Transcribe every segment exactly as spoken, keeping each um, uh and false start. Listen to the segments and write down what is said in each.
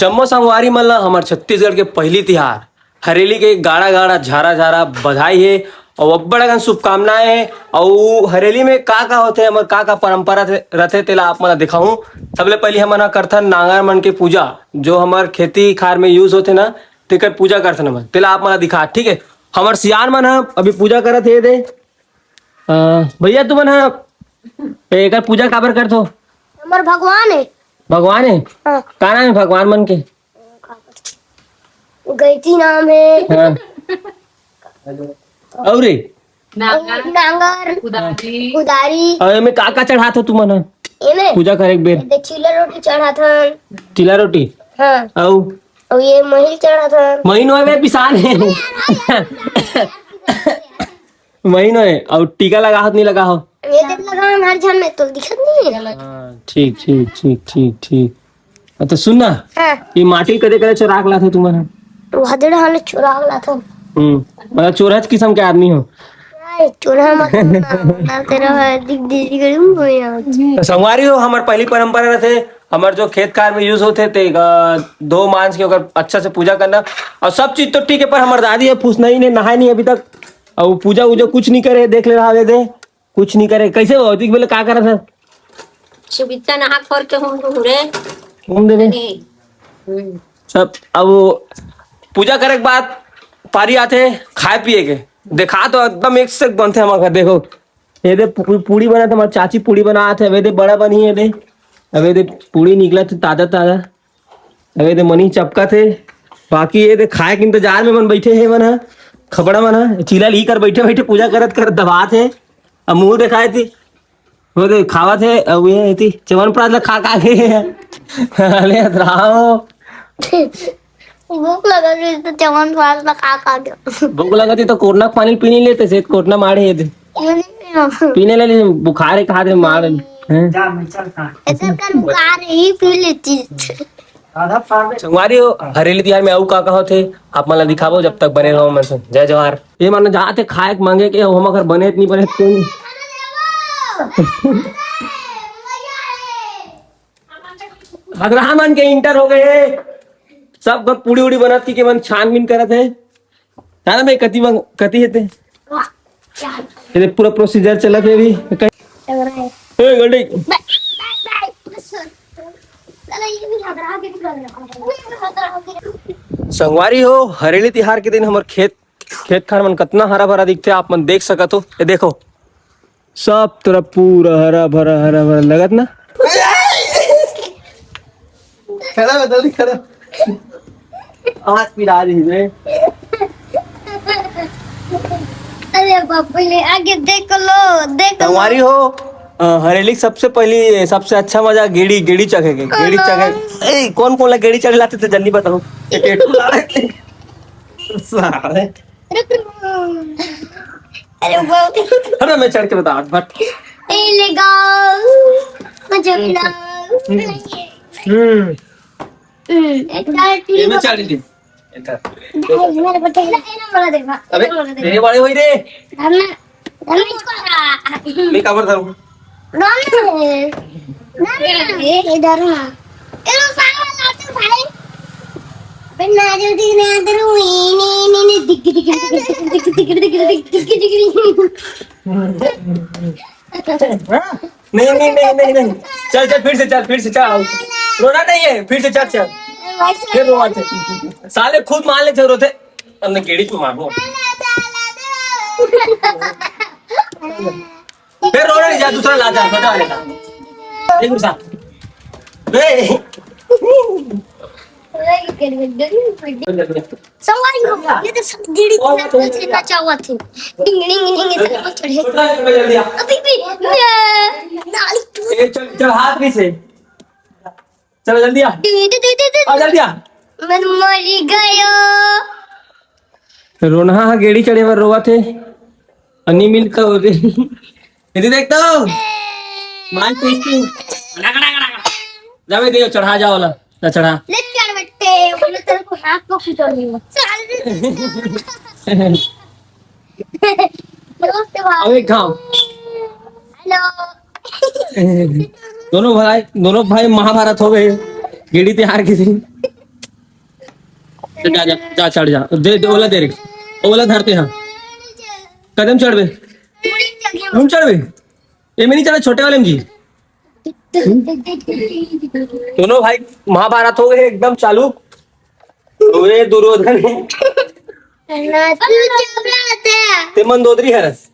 जम्मो संगवारी मन ला हमर छत्तीसगढ़ के पहिली तिहार हरेली के गाड़ा गाड़ा झारा झारा बधाई हे अउ अब्बड़ अकन शुभकामनाएं हे। अउ हरेली में का का होथे, हमर का का परंपरा थे- रथे, तेला आप मन ला दिखाहूं। सबले पहिली हमन ह करथन नांगर मन के पूजा, जो हमर खेती खार में यूज होथे ना, तेकर पूजा करथन हमन। तेला आप मन ला दिखा, ठीक है। हमर सियान मन ह अभी पूजा करत हे दे। अ, भैया तुमन ह एकर पूजा काबर करथो? हमर भगवान है। भगवान है? हाँ। का नाम है भगवान मन के? गैती नाम है। हाँ। अउ रे? नांगर, नांगर, कुदारी। कुदारी। अउ एमे का का चढ़ात हो तुमन ह? एमे? पूजा करे के बेर। एदे चीला रोटी चढ़ात हन। चीला रोटी? हाँ। अउ? अउ ये मही ल चढ़ात हन। मही नोहे बे, पिसान है। मही नोहे। अउ टीका लगा हो त नहीं लगा हो? ये देख लगा हन हर झन में, तो दिखत नहीं है। हाँ, ठीक, ठीक, ठीक, ठीक, ठीक। अ, तो सुन ना, हाँ। ये माटी कदे कदे चोरा के लाथो तुमन ह? वो हदड़ हाले चोरा के लाथो। हम्म, मतलब चोरहच किस्म के आदमी हो। अरे, चोरा मत बोलना, तेरा भाई दिख, दिख, दिख, दिख, दिख, तो संगवारी हो, हमर पहली परंपरा रथे, हमर जो खेत खार में यूज होथे, ते, अ, धो मांज के ओकर अच्छा से पूजा करना। और सब चीज तो ठीक है, पर हमर दादी है, फूस नहीं ने, नहाए नहीं अभी तक, और पूजा वूजा कुछ नहीं करे, देख ले रहा दे। कुछ नहीं करे, कैसे हो? देख बोले, का करत है? सुबिता नहा खोर के हम घूम रे। घूम दे रे। नहीं। हम्म। सब अब वो पूजा करे के बाद पारी आथे खाए पिए के। देखा तो एकदम एक से एक बनथे हमर घर। देखो, ये दे पू-, पूड़ी बनत हे, हमर चाची पूड़ी बनात हे। अबे दे बड़ा बनी है दे। अबे दे पूड़ी निकलत हे ताजा ताजा। अबे दे मनी चपकत हे। बाकी ये दे खाए के इंतजार में मन बैठे हे मन ह। खबड़ा मन ह। चीला ली कर बैठे बैठे पूजा करत करत दबात हे। अब मुंह दिखाए थी। वो दे खावत हे। अब ये थी चमन प्रास ला खा खा के। अरे राम। भूख लगत रही तो चमन प्रास ला खा खा के। भूख लगत ही तो कोटना के पानी पी नहीं लेते, से कोटना मारे हे दे। ये नहीं पीना। पीने ले ले, बुखार है, कहा दे मार। हैं? जा, मैं चल कहाँ? ऐसा कर बुखार ही पी लेती। आधा पागल। संगवारी हो, हरेली तिहार में अउ का का होथे, आप मन ला दिखाबो, जब तक बने रहो मन संग। जय जोहार। ये मन जात हे खाए के मांगे के, हम अगर बने त नहीं बने त कोई। हदरा मन के इंटर हो गए हे, सब घर पूड़ी उड़ी बनत कि के मन छानबीन करत हे। जाना भाई, कति मंग-, कति हे ते? ये पूरा प्रोसीजर चलत हे अभी। ए, गंडी। संगवारी हो, हरेली तिहार के दिन हमर खेत, खेत खार मन कतना हरा भरा दिखथे, आप मन देख सकत हो। ये देखो, सब तरफ पूरा हरा भरा, हरा भरा लगत ना। खड़ा हो, जल्दी खड़ा। आँख पिरा रही है। अरे बाप रे, आगे देख लो, देख लो। संगवारी हो, अ, हरेली सबसे पहली, सबसे अच्छा मजा गेड़ी, गेड़ी चघे के, गेड़ी चघे। ए, कौन कौन ला गेड़ी चढ़े लाते थे, जल्दी बताओ। ये टेटू ला रहे थे। साले। रुक, रुक। अरे वो। अरे मैं चढ़ के बता, बट। ए, ले गाओ। मजा मिला। हम्म। हम्म, एक बार ये मैं चढ़ ली। इधर। भाई, मेरे को ठेला, ये ना वाला देखा, अबे, ये वाला देखा। तेरे बड़े भाई रे। धरना, धरना इसको। मैं काबर धरूं? ना, ना, ना, ये, ये धरना। ये लो, सारा लाते भाई। बे, ना, जल्दी ना धरूं, ये, नहीं, नहीं, नहीं, दिख, दिख, दिख। नहीं, नहीं, नहीं, नहीं, नहीं। चल, चल, फिर से चल, फिर से चल। रोना नहीं है, फिर से चल, चल। फिर रोवा थे। साले खुद मान ले, चल, रोते। हमने गेड़ी क्यों मारो? फिर रोना नहीं, जा, दूसरा ला, जा, बता देना। एक दूसरा। बे। सवारी हो, ये तो सब गेड़ी के साथ में छेड़ना चाहवा थे। डिंग, डिंग, डिंग, ऐसे ऊपर चढ़े। अभी भी, मैं, नाली टूट ए, चल, चल, हाथ भी से। चलो, जल्दी आ। दे, दे, दे, दे, दे। आ, जल्दी आ। मैं मर गयो। रोनहा ह गेड़ी चढ़े बर रोवत हे। अनि मिल का हो रे। इधर देख तो। माय पीस तू। जावे दियो, चढ़ा जाओ ला। ना चढ़ा। ले चढ़ बेटे, बोले तेरे को हाथ को खींचो नहीं। दोस्त भाई। अब एक घाव। हेलो। दोनों भाई, दोनों भाई महाभारत हो गए। गेड़ी तिहार के दिन। जा, जा, जा, चढ़ जा। दे, दे, ओला दे रे। ओला धरते हैं। कदम चढ़बे। तुम चढ़बे। ये में नहीं चढ़ा, छोटे वाले में जी। दोनों भाई महाभारत हो गए एकदम चालू। वे दुर्योधन है। ना, तू चुप रह। ते मंदोदरी हरस।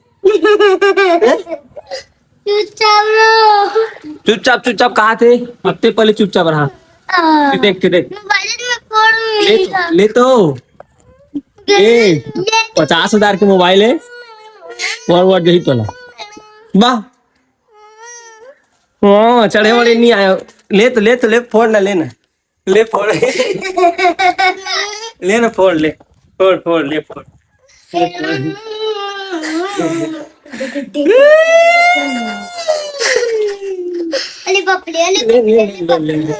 चुपचाप रहो। चुपचाप, चुपचाप कहा थे? हफ्ते पहले चुपचाप रहा। हाँ। देख के देख। मोबाइल में फोन ले तो, ले तो। ए, ले तो। पचास हजार के मोबाइल है। वर वर यही तोला। वाह। हाँ, चढ़े वाले नहीं आया। ले तो, ले तो, ले, फोड़ ना लेना। ले फोड़। ले ना, फोड़ ले। फोड़, फोड़, ले फोड़। अरे बाप रे, अरे ले, ले, ले, ले, ले।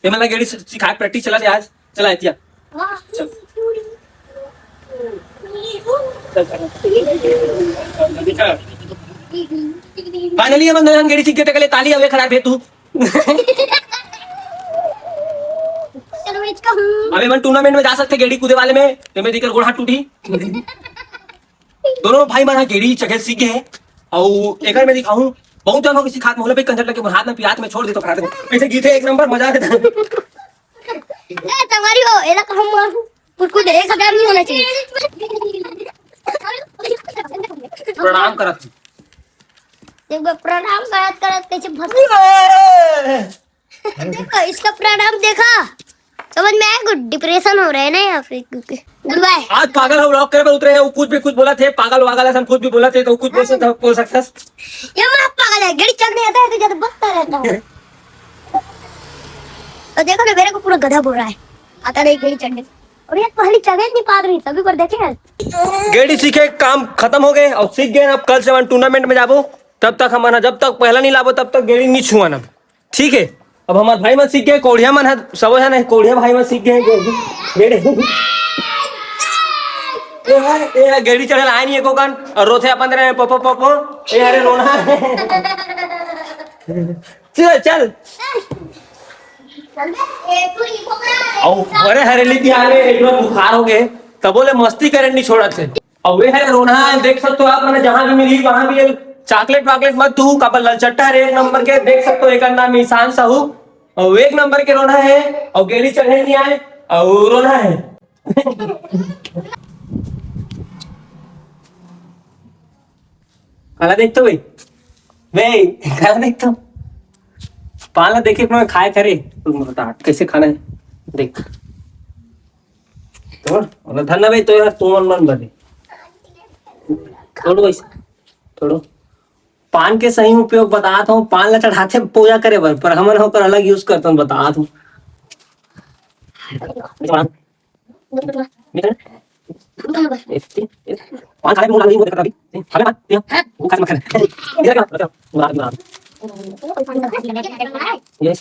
ये मला गेड़ी सिखाए, प्रैक्टिस चला दे आज। चला, इतिया। फाइनली हमन दोनों झन गेड़ी सीख गे, तेकर ले ताली। अबे खराब है तू। चलो, इसका हूँ। अबे मन टूर्नामेंट में जा सकथे गेड़ी कूदे वाले में, ते में दिकर गोड़ हाथ टूटी। दोनों भाई मन ह गेड़ी चघे सीख गे हे। अउ एकर में दिखाहूं, बहुत जन हो के सिखात, मोला भी कंजर लगे, मोर हाथ में पिरात, में छोड़ देथों, फटाक दे। ऐसे गीत है, एक नंबर मजा आ जाता है। ए, तंगड़ी हो, एला कहूं मारू। कुछ, कुछ एक हजार नहीं होना चाहिए। प्रणाम करत हूं। देखो, प्रणाम करत करत कैसे फंस देखो, इसका प्रणाम देखा, समझ में आया? कुछ डिप्रेशन हो रहा है ना यहाँ पे, क्योंकि गुड बाय। आज पागल हो, व्लॉग करे बर उतरे हैं, वो कुछ भी कुछ बोला थे, पागल वागल ऐसा कुछ भी बोला थे, तो कुछ बोल सकता, बोल सकता। ये मैं पागल है, गेड़ी चढ़ नहीं आता है तो ज्यादा बकता रहता है। और देखो ना, मेरे को पूरा गधा बोल रहा है, आता नहीं गेड़ी चढ़ने। और ये पहली चढ़े नहीं पा रही, सभी पर देखे हैं। गेड़ी सीखे, काम खत्म हो गए और सीख गए। अब कल से हम टूर्नामेंट में जाबो, तब तक हम, जब तक पहला नहीं लाबो, तब तक गेड़ी नहीं छुआना। ठीक है, अब हमार भाई मन सीख गए, कोढ़िया मन ह, सबो झन है, कोढ़िया भाई मन सीख गए, गेड़ी। ए हर, ए हर गेड़ी चढ़ल आए नहीं एको कन, और रोथे अपन रे, "पपो, पपो।" ए हरे रोना। चल, चल। अउ अरे हरेली तिहार में एक बार बुखार हो गए, तबो ले मस्ती करे नहीं छोड़त है। अउ वे है रोना है, देख सकते हो आप, मैंने जहां भी मिली वहां भी चॉकलेट वॉकलेट मत दू, काबर ललचट्टा रे एक नंबर के, देख सकते हो, एक नाम ईशान साहू, अउ एक नंबर के रोना है, अउ गेड़ी चढ़े नहीं आए, अउ रोना है। काला देख तो भाई, भाई, काला देख तो। पाला देखे, मैं खाए करे, तू बता, कैसे खाना है, देख। तोड़, ओला धरना भाई, तो यार, तू मन मन बने। तोड़ो भाई, तोड़ो। पान के सही उपयोग बतात हूँ, पान ला चढ़ाथे पूजा करे बर, पर हमन ओकर अलग use करथन, बतात हूँ। पान खाने में मुंह लाल नहीं होता कभी। खा ले पान, पियो। वो खा ले मत खाना। इधर क्या? बता। ये।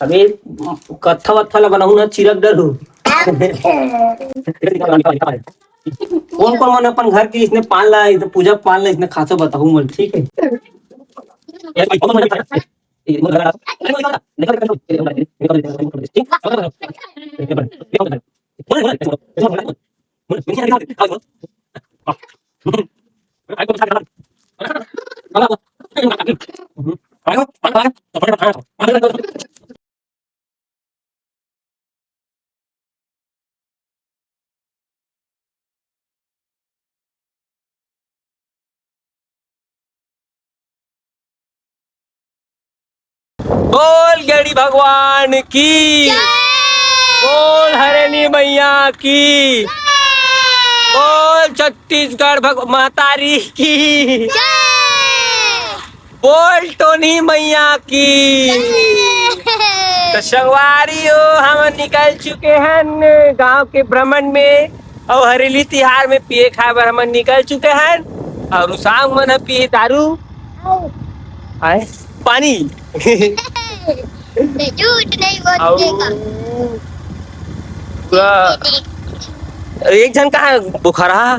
अबे, कत्था वत्था ला बनाऊं ना, चिरक डर हूँ। कौन कौन मन अपन घर के इसने पान ला, इसने पूजा पान ला, इसने खातो बताऊं मन, ठीक है? बोल गेड़ी भगवान की। जय। बोल हरेली मैया की। जय। बोल छत्तीसगढ़ भग-, मातारी की। जय। बोल टोनी मैया की। जय। तो संगवारी हो, हम निकल चुके हैं गांव के भ्रमण में। अउ हरेली तिहार में पिए खाए बर हमन निकल चुके हन। अउ रुसांग मन ह पिए दारू, आए पानी। मैं झूठ नहीं बोलने का। पूरा एक झन का है बुखारा।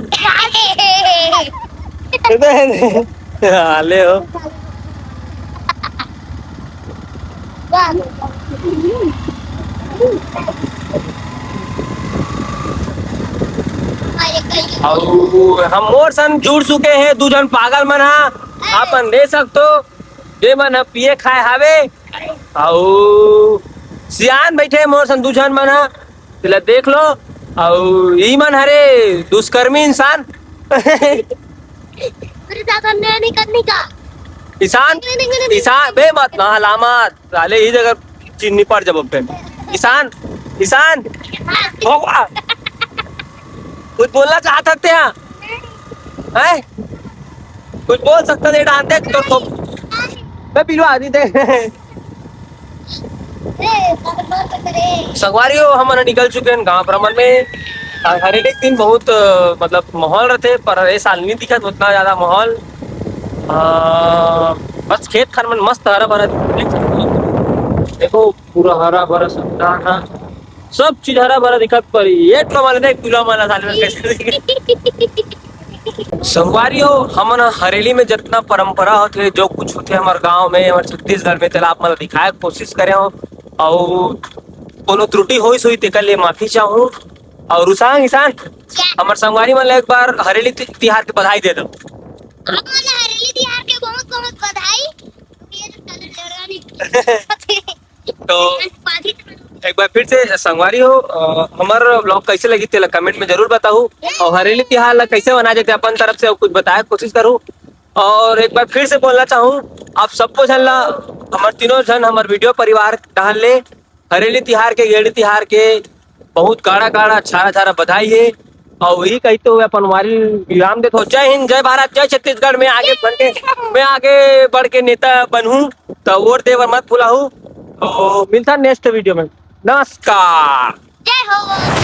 हाले हो। अउ हम मोर संग जुड़ चुके हैं दू झन पागल मन हा। अपन दे सकतो, जे मन ह पिए खाए हावे। अउ सियान बैठे मोर संग दू झन मन ह, तेला देख लो। अउ ई मन हरे दुष्कर्मी इंसान। मेरे साथ अन्याय नहीं करने का। ईशान, नहीं, नहीं, नहीं, नहीं। ईशान, बे मत, ना हला मत। साले, ई जगह चिन्नी पड़ जब फिर। ईशान, ईशान, भगवा। कुछ बोलना चाहत हस तें? हैं? कुछ बोल सकता दे डांते तो, तो। मैं पिलवा दी दे। संगवारी हो, हमन निकल चुके हैं गांव भ्रमण में। अ, हरेक दिन बहुत, अ, मतलब माहौल रहते, पर ए साल नहीं दिखत उतना ज्यादा माहौल। अ, बस खेत खार मन मस्त हरा भरा दिखत। देखो, पूरा हरा भरा सुंदर ना, सब चीज हरा भरा दिखत, पर ये तो वाले देख, पूरा मन साले में कैसे दिखे। संगवारी हो, हमन ह हरेली में जितना परंपरा होथे, जो कुछ होथे हमर गांव में, हमर छत्तीसगढ़ में, तेला आप मन ल दिखाए के कोशिश करे हो। अउ कोनो त्रुटि होइस होही, तेकर लिए माफी चाहूँ। अउ रुसांग ईशान, हमर संगवारी मन ल एक बार हरेली ति-, तिहार के बधाई दे दो। आप मन ल हरेली तिहार के बहुत बहुत बधाई। ये जो कलर जरगा नहीं। तो एक बार फिर से संगवारी हो, अ, हमर vlog कैसे लगी तेला comment में जरूर बताहू, अउ हरेली तिहार ला कैसे मनाए जाथे अपन तरफ से कुछ बताए के कोशिश करू। अउ एक बार फिर से बोलना चाहूँ, आप सबको झन ला, हमर तीनों झन, हमर video परिवार डहान ले हरेली तिहार के, गेड़ी तिहार के बहुत गाड़ा गाड़ा छारा छारा बधाई हे। अउ वही कहते हुए अपन वारी विराम देत हो। जय हिंद, जय भारत, जय छत्तीसगढ़। मैं आगे बढ़ के, मैं आगे बढ़ के नेता बनहूँ, तो वोट दे बर मत भुलाहू। तो मिलता next video में। नमस्कार। जय हो।